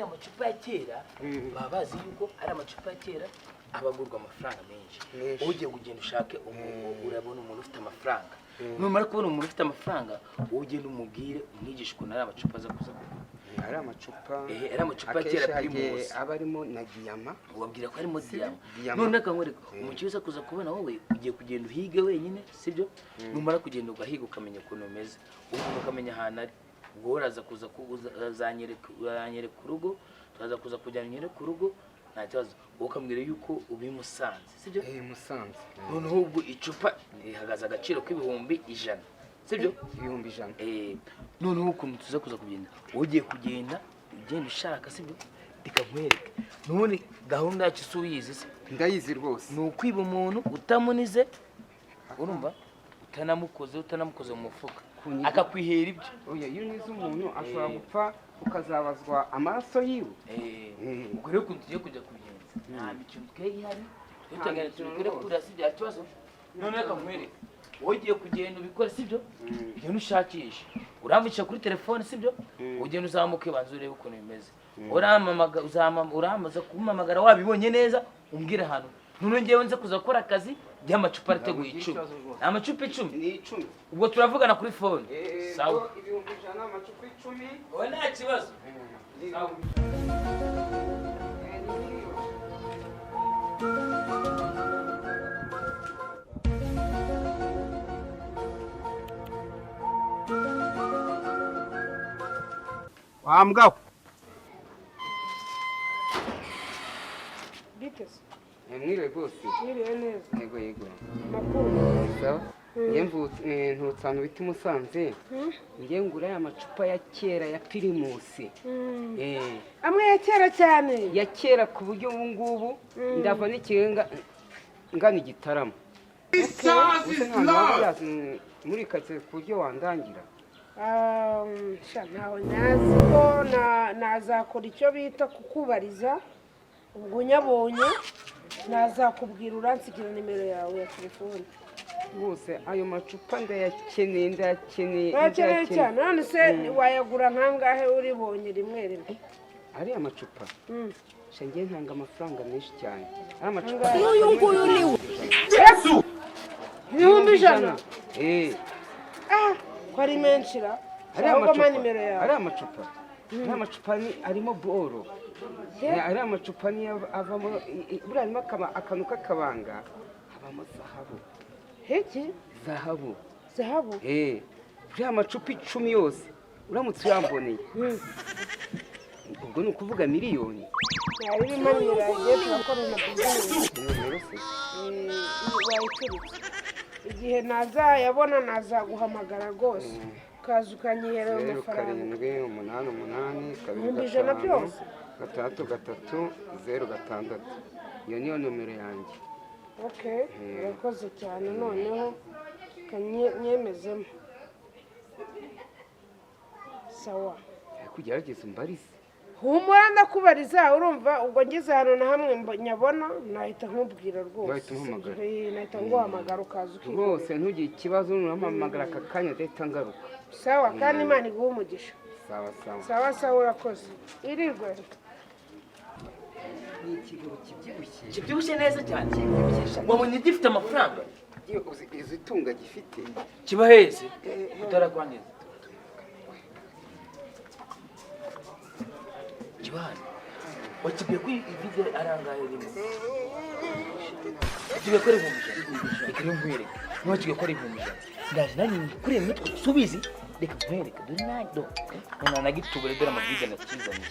Amacupa ya kera, baba bazi yuko ari amacupa ya kera aba agurwa amafaranga menshi. Menshi. Wowe ugiye kugenda ushake urabona umuntu ufite amafaranga. Numara kubona umuntu ufite amafaranga, wowe ugenda umubwire, umwigishe ukuntu ari amacupa aza kuza kugura. Ari amacupa. Ari amacupa ya Akenshi kera hagiye Primus. Aba arimo na diyama. Ubabwira ko harimo diyama. Diyama. None akanywereka umukiriya uza kuza kubona. Wowe ugiye kugenda uhige wenyine, sibyo? Numara kugenda ugahiga, ukamenya ukuntu umeze, umuntu ukamenya ahantu ari, ubwo wowe uraza kuza uranyereka urugo, turaza kuza kujyana unyereke urugo, nta kibazo. Wowe ukambwira yuko ubi Musanze, sibyo? Eh, Musanze. Noneho ubwo icupa rihagaze agaciro k'100,000, sibyo? 100,000. Noneho ukuntu tuza kuza kugenda, wowe ugiye kugenda ugenda ushaka, sibyo? Reka nkwereke nubundi gahunda yacu, si uyizi se? Ndayizi rwose. Ni ukwiba umuntu utamunize, urumva, utanamukoze mu mufuka, akakwihera ibyo. Oya, iyo unize umuntu ashobora gupfa, ukazabazwa amaraso yiwe. Ubwo rero ukuntu tugiye kujya kubigenza, nta mikino twe ihari, twe tugenda tubikore kuriya, si bya kibazo. None reka nkwereke, wowe ugiye kugenda ubikore, sibyo? Ugenda ushakisha, uramvugisha kuri telefone, sibyo? Ugenda uzamuke, banza urebe ukuntu bimeze. Uramaza kumpamagara wabibonye neza, umbwire ahantu. None ngewe nze kuza gukora akazi by'amacupa arateguye Ntabwo 10. ikibazo rwose. Ni amacupa 10. Ni 10. Ubwo turavugana kuri phone. Sawa. 100,000, amacupa 10. Wowe nta kibazo. Sawa. Ni miliyoni. Wa mbwa we! Bite se? Mwiriwe rwose. Mwiriwe neza. Yego. Makuru? Sawa. Njye mvutse, nturutse ahantu bita i Musanze. Njye ngura aya macupa ya kera ya Primus. Amwe ya kera cyane? Ya kera, ku buryo ubu ngubu ndava n'ikirenga ngana igitaramo. Ubuse nta waba muri karitsiye ku buryo wandangira? Sha, ntawe ntazi ko nazakora icyo bita kukubariza. Ubwo unyabonye nazakubwira, uransigira nimero yawe ya telefone. Rwose ayo macupa ndayakeneye, ndayakeneye. Urayakeneye Ndayakeneye. cyane? None se wayagura nkangahe uribonye rimwe rimwe? Ariya macupa, sha, njye ntanga amafaranga menshi cyane. Ariya macupa Angahe? Uyu nguyu ni we. 100,000? Eh. Ah, ko ari menshi ra! Ariya Ahubwo mpa macupa, nimero yawe. ariya macupa ni arimo boro. Ariya macupa niyo avamo buriya harimo akantu k'akabanga, habamo zahabu. Hiki? Zahabu. Zahabu? Eh, buriya amacupa 10 yose uramutse uyamboneye, ubwo ni ukuvuga miliyoni. Yari imanira, igiye turakorana business. Nimero se? Wayituritse. Igihe nazayabona nazaguhamagara rwose, ukaza ukanyihera ayo 0 mafaranga. 7 8 8 2 100,000 5 byose? 6 3 0 6. Iyo niyo nomero yanjye. Okay, urakoze cyane. Noneho kanyemezemo, sawa. Ariko ugerageze umbarize. Humura, ndakubariza. Urumva, ubwo ngeze ahantu na hamwe nyabona nahita nkubwira rwose. Wahita umpamagara. Nahita nguhamagara ukaza ukigurira. Rwose ntugire ikibazo, nurampamagara aka kanya ndahita ngaruka. Sawa, kandi Imana iguhe umugisha. Sawa sawa. Sawa sawa, urakoze, irirwe. Ni ikigabo kibyibushye. Kibyibushye neza cyane. Kibyibushye. Wabonye gifite amafaranga. Iyo uzi itunga gifite. Kiba heze utarakwangiza, kiba hano. Wakibwiye ko ivide arangaye rimwe? Wakibwiye ko ari 100,000? Reka rero nkwereke. Niba wakibwiye ko ari 100,000, ndaje nanjye nkuriye mitwe, subizi. Reka nkwereke, dore nanjye do none nagitubure, dore amavide nakizaniye.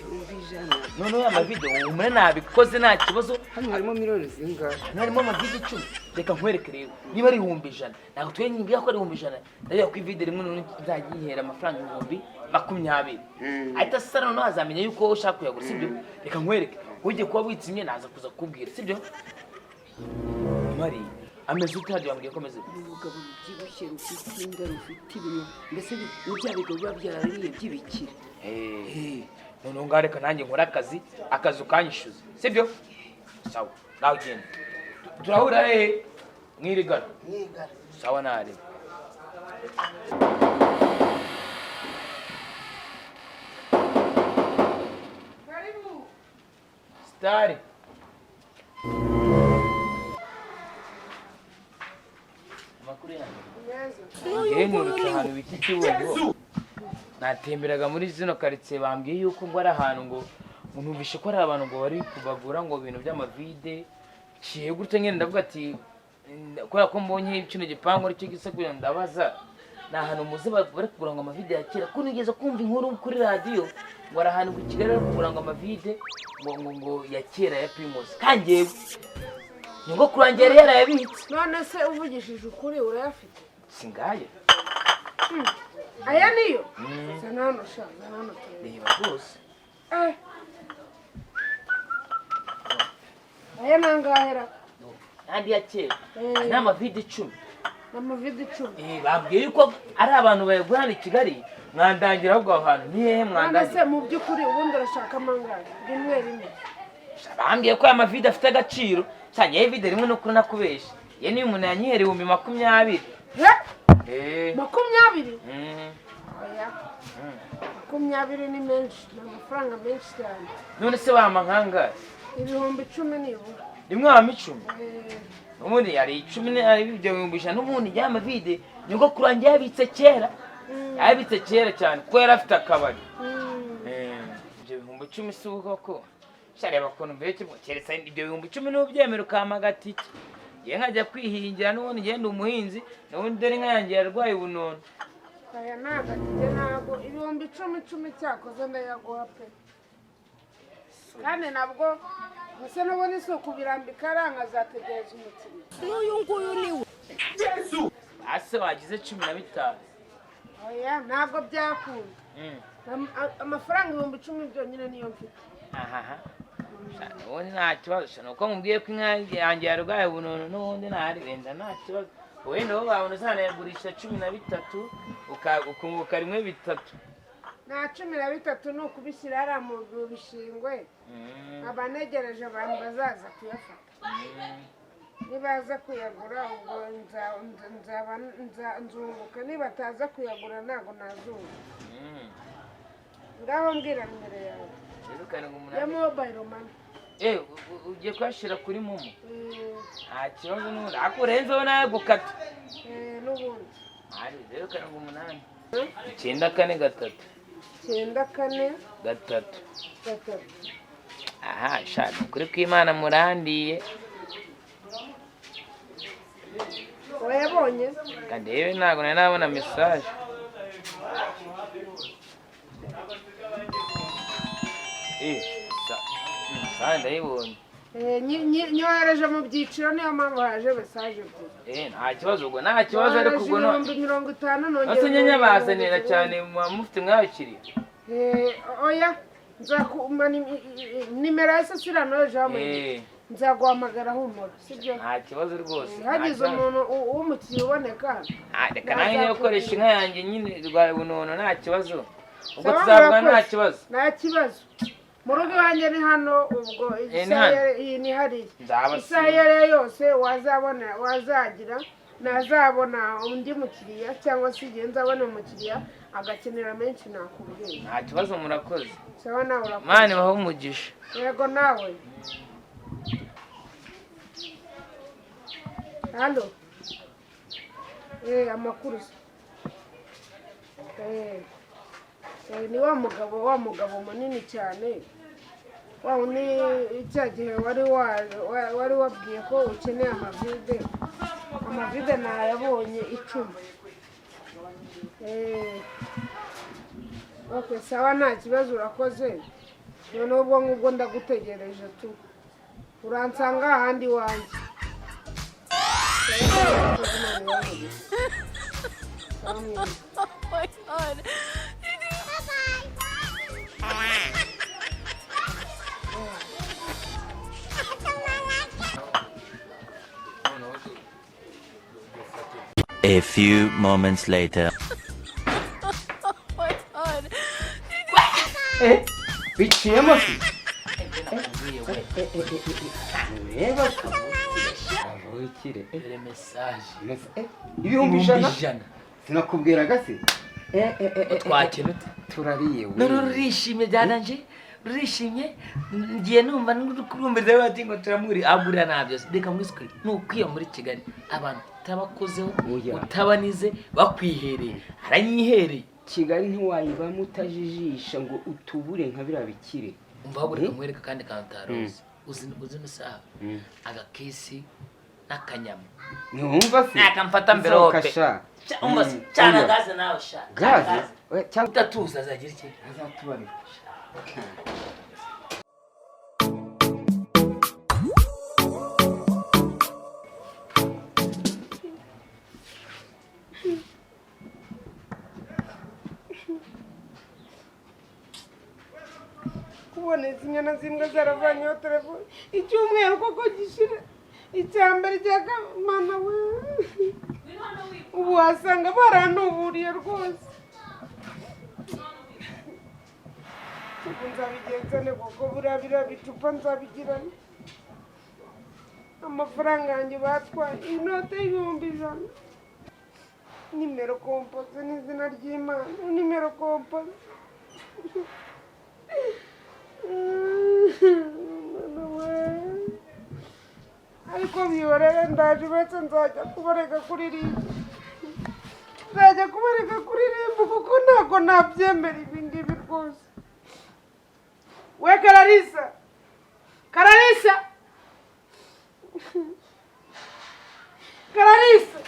100,000. Noneho ya mavide, humura, nabikoze, nta kibazo. Hano harimo miliyoni zingahe? Hano harimo amavide 10. Reka nkwereke rero, niba ari 100,000, ntabwo twe ngiye ko ari 100,000, ndabiha ko ivide rimwe noneho nzajya yihera amafaranga 20,000, ahita asa. Noneho azamenya yuko wowe ushaka kuyagura, sibyo? Reka nkwereke, ugiye kuba witsimye, naza kuza kukubwira, sibyo? Mari ameze ute hadi? Wambwiye ko ameze ute? Urugabo rubyibushye, rufite inda, rufite ibintu, mbese ni bya bigabo biba byarariye by'ibikira. Noneho ngaho reka nanjye nkore akazi, akazi ukanyishyuza, sibyo? Sawa, nawe ugenda. Turahurira hehe? Mwirigana. Sawa, nareba. Tari. Amakuru yanyu? Meza. Ngewe nturutse ahantu bita Kibungo, natemberaga muri zino karitsiye, bambwiye yuko ngo ari ahantu ngo numvishe ko ari abantu ngo bari kubagura ngo ibintu by'amavide. Ciye gutya nyine ndavuga ati kubera ko mbonye kino gipangu aricyo gisa kugira ngo ndabaza ni ahantu muzi bari kugura ngo amavide ya kera, ko nigeze kumva inkuru kuri radiyo ngo ari ahantu ngo i Kigali bari kugura ngo amavide ngo ya kera ya Primus, kandi njyewe nyogokuru wanjye yari yarayabitse. None se uvugishije ukuri urayafite? Singaye. Aya niyo? Zana hano sha, zana hano turebe. Reba rwose. Eh. Aya ni angahe ra? N'andi ya kera. Ni amavide 10. Ni amavide 10. Bambwiye yuko ari abantu bayagura hano i Kigali, mwandangira ahubwo aho hantu ni hehe? None se Mwandangira. mu by'ukuri ubundi urashaka amangahe? Rimwe rimwe. Bambwiye ko aya mavide afite agaciro cyane. Yewe, vide rimwe no kuri nakubesha ye, niyo umuntu yanyihera 20,000. He? Eh. 20? Mm. Oya. 20 ni menshi, ni amafaranga menshi cyane. None se wampa nkangahe? 10,000 nibura. Rimwe wampa 10? Eh. Ubundi yari 10, ari ibyo 100,000. N'ubundi ya mavide nyogokuru wanjye yabitse kera, yabitse kera cyane kuko yari afite akabari. Ibyo 10,000 si uko ko shareba ukuntu mbere keretse ibyo 10,000 n'ubyemera ukampa agatike ngiye nkajya kwihingira. N'ubundi ngenda umuhinzi, n'ubundi dore inka yanjye yarwaye ubunono. Aya ni agatike, ntabwo 10,000 icumi cyakoze ndayaguha pe, kandi nabwo gusa n'ubundi si ukubirambika aranga, azategereza umukiriya. N'uyu nguyu ni we. Ase wagize 15? Oya, ntabwo byakunda. Amafaranga 10,000 byonyine niyo mfite. Ahaha. Sha, n'ubundi nta kibazo sha, nuko mubwiye ko inka yanjye yarwaye ubunono, n'ubundi ntahari wenda nta kibazo, wenda wowe wabona uzanayagurisha 13, ukunguka rimwe bitatu. Nta 13, ni ukubishyira hariya mu bishingwe. Nkaba ntegereje abantu bazaza kuyafata. Nibaza kuyagura ubwo nzaba nzunguka, nibataza kuyagura ntabwo nazunguka. Ngaho mbwira nimero yawe. 07 8. Ya Mobile Money. Eh, ugiye kuyashyira kuri MoMo? Nta kibazo, n'ubundi ariko urenzeho nawe gukata. Eh, n'ubundi. Ari 078 943. 94 3. 3. Aha sha, ni ukuri kw'Imana murandiye. Wayabonye? Ndebe, ntabwo nari nabona message. Eh, sa ndayibonye. Eh, nyohereje mu byiciro, niyo mpamvu haje message ebyiri. Eh, nta kibazo ubwo, nta kibazo, ariko ubwo no Nyohereje 50,000 nongera ese nyenya bazanira 50,000. Cyane muba mufite mwabakiriya. Eh, oya, nzakuma nimero ya sosira noje hamwe. Nzaguhamagara, humura, sibyo? Nta kibazo rwose, nta Hagize kibazo. umuntu w'umukiriya uboneka. Ah, reka nanjye njye gukoresha inka yanjye nyine rwaye bunono, nta kibazo ubwo. Sawa, Tuzavugana, nta murakoze. kibazo. Nta kibazo, mu rugo iwanjye ni hano ubwo. Eh, ni Isaha hano. iyi ni hariya. Nzabasura. Isaha iyo ari yo yose wazabona, wazagira nazabona undi mukiriya cyangwa se igihe nzabona umukiriya agakenera menshi nakubwira. Nta kibazo, murakoze. Sawa, nawe urakoze. Imana ibahe umugisha. Yego, nawe. Halo. Eh, amakuru se? Eh, ni wa mugabo munini cyane, wa wundi cya gihe wari wabwiye ko ukeneye amavide. Amavide nayabonye 10. Eh, okay, sawa, nta kibazo, urakoze. Noneho ubwo ngubwo ndagutegereje tu, uransanga ahandi iwanjye. Sawa, urakoze, Imana ibahe umugisha. Sawa, mwiza. Oh my God. A few moments later. Oh my God. Biciyemo se? Nakubwiye we. Reba kavukire. Dore message. 100,000. 100,000. Sinakubwiraga se? Twakenute. Turariye we. None urishimye byananje. Rurishimye, ngiye numva n'urumviriza bati ngo turamuri agurira nabyo. Reka mwisukure, ni ukwiba muri Kigali abantu utabakozeho, Oya. utabanize, bakwihereye, aranyihereye. Kigali ntiwayibamo utajijisha ngo utubure nka biriya bikire. Umva, ahubwo reka nkwereke akandi kantu utaruzi. Uzi n'isaha, agakesi n'akanyama. Ntiwumva se? Nakamfata mverope. Isohoka sha. Umva se, Mm. cana Oya. gaze nawe sha. Gaze? Gaze. Oya, cyangwa Utatuza azagira iki? Azatubarira. Kubona izi nyana z'imbwa zaravanyeho telefone icyumweru koko gishira, icya mbere, icya kabiri, mana we, ubu wasanga baranuburiye rwose. Ubu nzabigenza nte koko? Buriya biriya bicupa nzabigirane amafaranga yanjye batwaye, inote y'100,000, nimero kompoze n'izina ry'Imana, nimero kompoze. Mana we. Ariko bihorere, ndaje uretse nzajya kubareka kuririmba, nzajya kubareka kuririmba, kuko ntabwo nabyemera ibi ngibi rwose. We Kararisa, Kararisa, Kararisa.